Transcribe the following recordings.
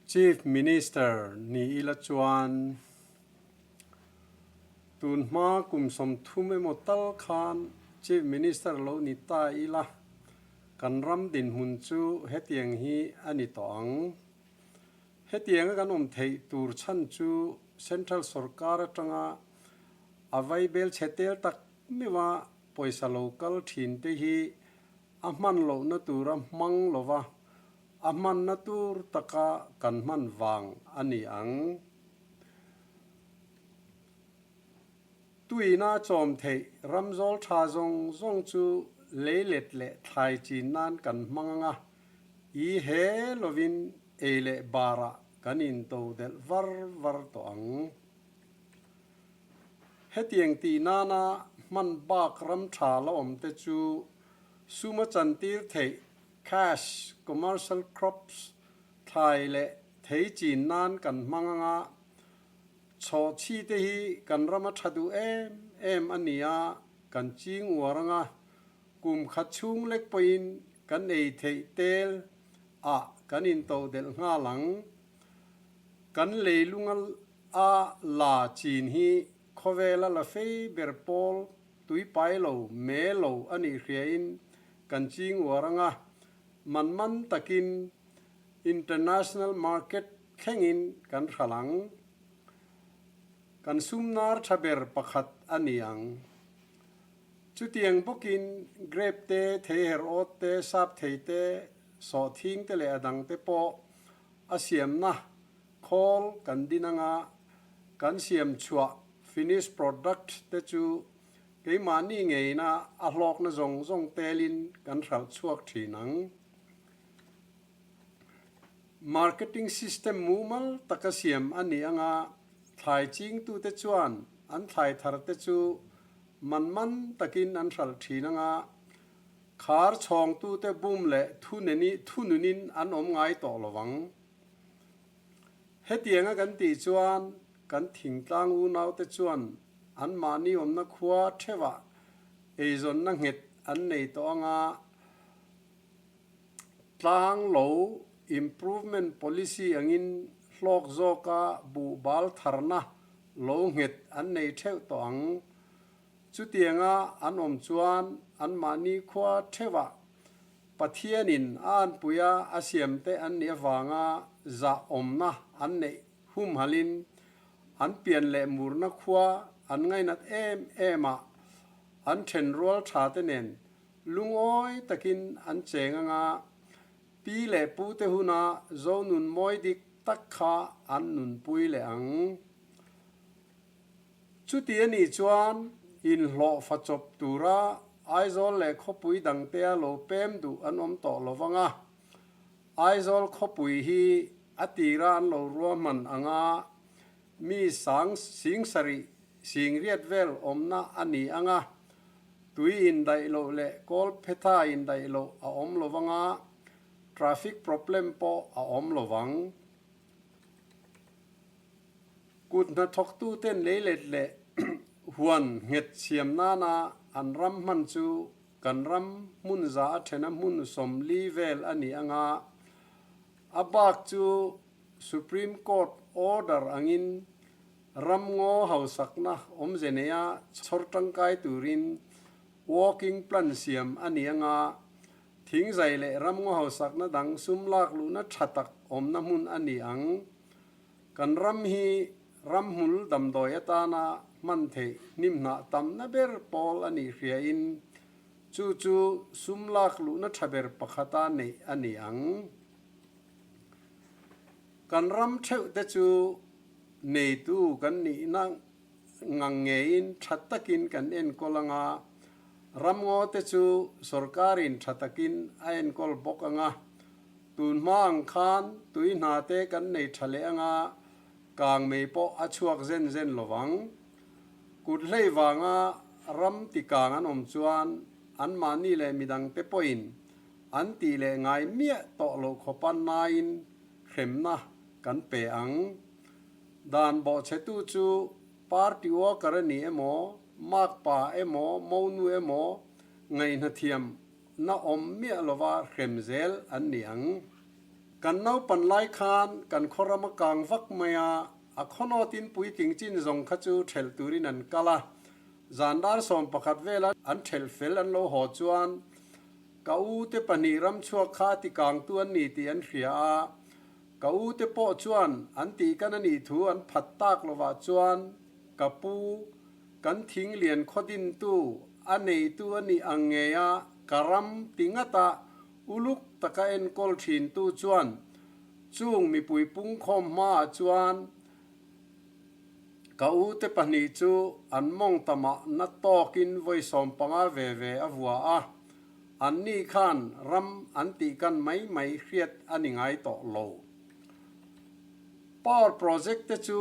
Chief Minister ni ila chuan tun hma kum 30 emaw tal khan Chief Minister lo ni ta ila kan ram dinhmun chu hetiang hi a ni tawh ang. Hetianga kan awm theih tur chhan chu Central sorkar atanga a vaibel chhe tel tak meuha pawisa lo kal thin te hi a hman lohna tura hmang lova a hmanna tur taka kan hman vang a ni ang. Tuina chawm theih ramzawl tha zawng zawng chu leilet leh thlai chin nan kan hmang ang a, i he lovin ei leh barah kan into delh var var tawh ang. Hetiang tih nana hman bak ram tha la awm te chu sum a chantir theih cash, commercial crops, thlai leh thei chin nan kan hmang ang a, chhawhchhi te hi kan ram a tha duh em em a ni a, kan ching uar ang a, kum khat chhung lek pawhin kan ei theih tel ah kan intodelh nghal ang. Kan leilung a la chin hi khawvela la fei ber pawl tuipai lo, me lo a nih hriain kan ching uar ang a, man man takin international market thlengin kan hral ang. Kan sumnar tha ber pakhat a ni ang. Chutiang bawkin grape te, theiher awt te, sap thei te, sawhthing te leh a dang te pawh a siamna khawl kan din anga kan siam chhuah finish product te chu keimahni ngeina a hlawkna zawng zawng telin kan hralh chhuak thin ang. Marketing system mumal taka siam a nih anga thlai chingtute chuan an thlai thar te chu man man takin an hralh thin anga Khar chhawngtute bum leh thununin an awm ngai tawh lo vang. Hetianga kan tih chuan kan thingtlang unaute chuan anmahni awmna khua theuhah eizawnna nghet an nei tawh anga tlang lo improvement policy angin hlawk zawka buhbal tharna lo nghet an nei theuh tawh ang. Chutianga an awm chuan anmahni khua theuhah Pathianin a anpuia a siamte an nih avanga zah awmna an neih humhalin an pian leh murna khua an ngainat em em a, an thenrual thate nen lungawi takin an cheng anga pi leh pute huna Zonun mawi dik tak kha an nunpui leh ang. Chuti a nih chuan inhlawh fa chawp tura Aizawl leh khawpui dangtea lo pem duh an awm tawh lo vang a. Aizawl khawpui hi a tira an lo ruahman anga mi sang sing sarih sing riat vel awmna a ni ang a, tui indaih loh leh kawl phetha indaih loh a awm lo vang a, traffic problem pawh a awm lo vang. Kut hnathawktuten leilet leh huan nghet siam nana an ram hman chu kan ram hmun za a thena hmun 40 vel a ni anga, a bak chu Supreme Court order angin ram ngaw hausakna awmze neia chhawr tangkai turin working plan siam a ni anga, thingzai leh ram ngaw hausakna dang sum lak luhna tha tak awmna hmun a ni ang. Kan ram hi ramhmul damdawi atana hman theih hnimhnah tamna ber pawl a nih hriain chu chu sum lak luhna tha ber pakhata neih a ni ang. Kan ram theuh te chu neitu kan nihna ngang ngeiin tha takin kan enkawl anga, ramngaw te chu sorkarin tha takin a enkawl bawk anga, Tun hma ang khan tui hna te kan nei tha leh anga kang mei pawh a chhuak zen zen lo vang. Kut hlei vanga ram ti kang an awm chuan anmahni leh midang te pawhin an tih leh ngai miah tawh loh khawpa nain hremna kan pe ang. Dan bawhchhetu chu party worker a ni emaw, makpa emaw, monu emaw ngaihhnathiam Na awm miah lova hrem zel an ni ang. Kan naupan lai khan kan khaw ram a kang vak mai a, a khawnawtin puitling chin zawng kha chu ṭhelh turin an kal a. Zan dar 11 vela an ṭhelh fel an lo haw chuan ka u te pahnih ram chhuak kha a ti kangtu an ni tih an hria a, ka u te pawh chuan an tih kan a nih thu an phat tak lovah chuan ka pu kan thing lian khaw dintu a neitu a nih ang ngei a ka ram ti ngata Uluk taka enkawl thintu chuan chung mipui pungkhawm hmaah chuan ka ute pahnih chu an mawng tamah na tawkin vawi 15 ve ve a vua a, anni khan ram an tihkan mai mai hriat a ni ngai tawh lo. Power project te chu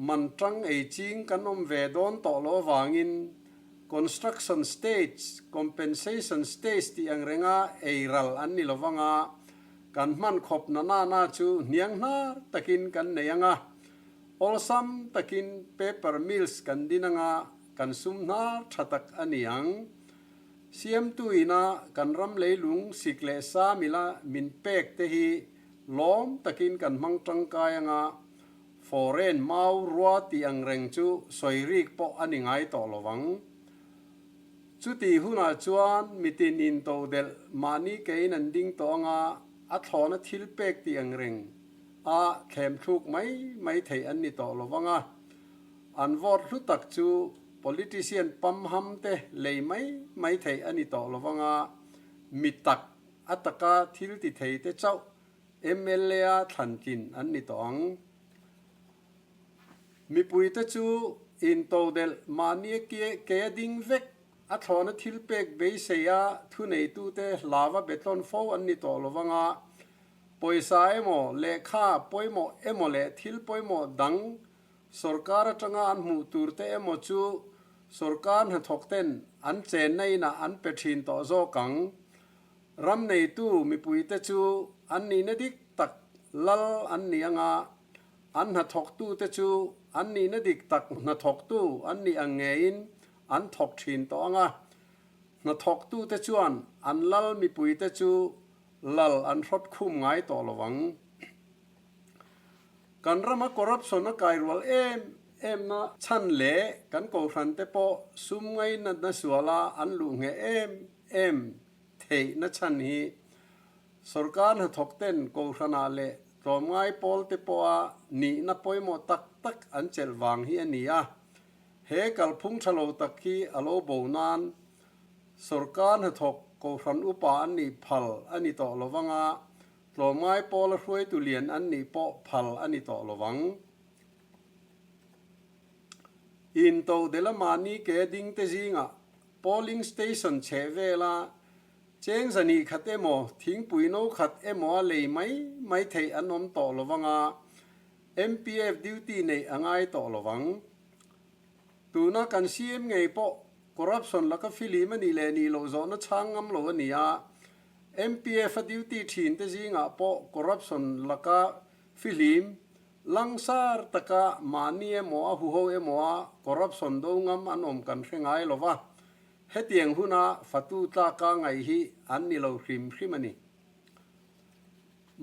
man tang ei ching kan awm ve dawn tawh lo avangin Construction stage, compensation stage tih ang renga ei ral an ni lovang a, kan hman khawp na na na chu hniang hnar takin kan nei ang a, awlsam takin paper mills kan din ang a, kan sum hnar tha tak a ni ang. Siamtu ina kan ram leilung sik leh sa mila min pek te hi lawm takin kan hmang tangkai ang a, Foreign mau rua tih ang reng chu sawi rik pawh a ni ngai tawh lo vang. Chuti hunah chuan mitin intodelh mahni kein an ding tawh anga a thlawna thil pek tih ang reng a thlem thluk mai mai theih an ni tawh lo vang a. An vote hlu tak chu politician pamham te lei mai mai theih a ni tawh lo vang a, mi tak a taka thil ti thei te chauh MLA-a thlan tlin an ni tawh ang. Mipuite chu intodelh mahni ke a ding vek, a thlawna thil pek beiseia thuneitute hlava betlawn fo an ni tawh lo vang a, pawisa emaw, lehkha pawimawh emaw leh thil pawimawh dang sorkar atanga an hmuh turte emaw chu sorkar hnathawkten an chenna inah an pe thin tawh zawk ang. Ram neitu mipuite chu an nihna dik tak lal an ni ang a, an hnathawktute chu an nihna dik tak hnathawktu an nih ang ngeiin an thawk thin tawh ang a. Hnathawktute chuan an lal mipuite chu lal an hrawt khum ngai tawh lo ang. Kan rama corruption a kai rual em emna chhan leh kan kohhrante pawh sum ngainatna suala an luh ngheh em em Theihna chhan hi sorkar hnathawk ten Kohhranah leh tlawmngai pawl te pawha nihna pawimawh tak tak an chelh vang hi a ni a. He kalphung tha lo tak hi a lo bo nan sorkar hnathawk Kohhran upa an nih phal a ni tawh lo vang a, tlawmngai pawla hruaitu lian an nih pawh phal a ni tawh lo vang. Intodelh a mahni ke ding te zingah Polling station chheh vela cheng zahnih khat emaw, thingpui no khat emaw a lei mai mai theih an awm tawh lo vang a, MPF duty neih a ngai tawh lo vang. Tuna kan CM ngei pawh corruption laka filim a nih leh nih loh zawhna chhang ngam lo a ni a, MPF a duty thin te zingah pawh corruption laka fihlim Langsar taka mahni emaw a huho emaw a corruption do ngam an awm kan hre ngai lo va, hetiang huna fatu tlaka ngaih hi an ni lo hrim hrim a ni.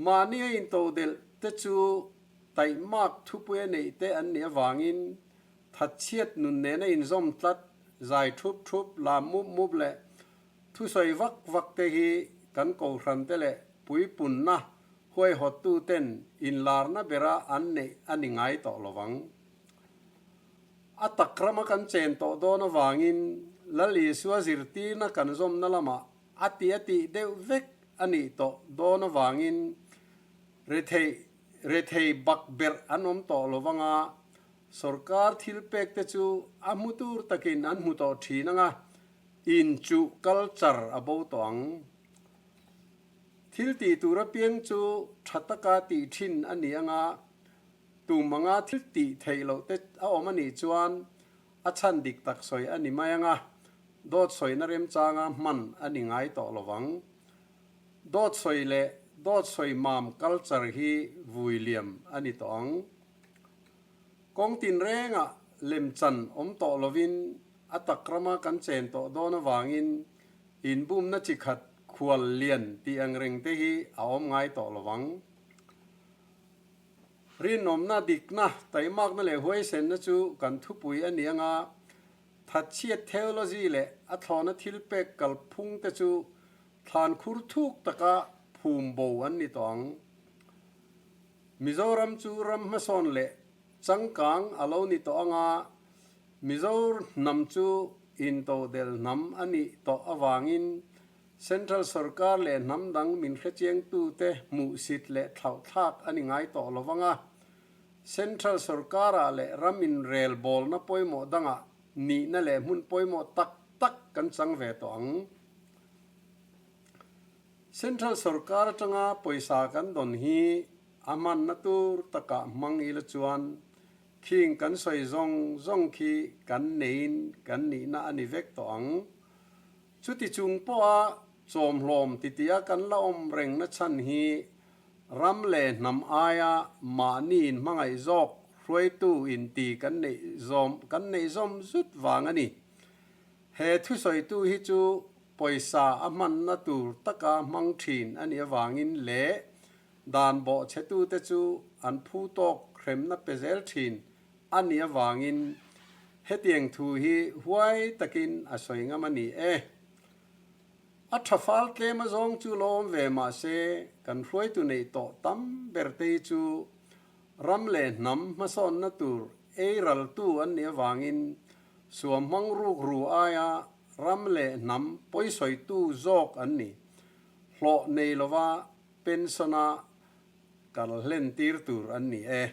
Mahni a intodelh te chu taihmak thupui a neih te an nih avangin thatchhiat nun nena inzawm tlat, zai thup thup, lam mup mup leh Thusawi vak vak te hi kan kohhran te leh puipunna huaihawttu ten inlarna bera an neih a ni ngai tawh lo vang. A tak rama kan chen tawh dawn avangin Lal Isua zirtirna kan zawmna lamah a ti a tih deuh vek a nih tawh dawn avangin retheih rethei bak berh an awm tawh lo vang a, sorkar thil pek te chu a hmu tur takin an hmu tawh thin ang a, In chu culture a bo tawh ang. Thil tih tur apiang chu tha taka tih thin a ni anga, tum anga thil tih theih loh te a awm a nih chuan a chhan dik tak sawi a ni mai anga, dawt sawina remchanga hman a ni ngai tawh lo vang. Dawt sawi leh dawt sawi mam culture hi vui liam a ni tawh ang. Kawng tinrengah lemchan awm tawh lovin a tak rama kan chen tawh dawn avangin inbumna chi khat khual lian tih ang reng te hi a awm ngai tawh lo vang. Rinawmna, dikna, taimakna leh huaisenna chu kan thupui a ni anga, thatchhiat theology leh a thlawhna thilpek kalphung te chu thlan khur thuk taka phum bo an ni tawh ang. Mizoram chu ram hmasawn leh changkang a lo ni tawh anga, Mizo hnam chu intodelh hnam a nih tawh avangin Central sorkar leh hnam dang min hrechiangtute hmuhsit leh thlauhthlak a ni ngai tawh lo vang a, Central sorkarah leh ram inrel bawlna pawimawh dangah nihna leh hmun pawimawh tak tak kan chang ve tawh ang. Central sorkar atanga pawisa kan dawn hi a hmanna tur takah hmang ila chuan khing kan sawi zawng zawng khi kan neiin kan nihna a ni vek tawh ang. Chuti chung pawha chawmhlawm titia kan la awm rengna chhan hi ram leh hnam aia mahni inhmangaih zawk hruaitu inti kan neih zawm kan neih zawm zut vang a ni. He thusawitu hi chu pawisa a hmanna tur taka hmang thin a nih avangin leh dan bawhchhetute chu an phu tawk hremna pe zel thin a nih avangin hetiang thu hi huai takin a sawi ngam a ni e. A tha fal tlem a zawng chu lo awm ve mah se kan hruaitu neih tawh tam ber te hi chu ram leh hnam hmasawnna tur ei raltu an nih avangin suam hmang ruk ru aia ram leh hnam pawisawitu zawk an ni. Hlawh nei lova pension-a kal hlen tir tur an ni e.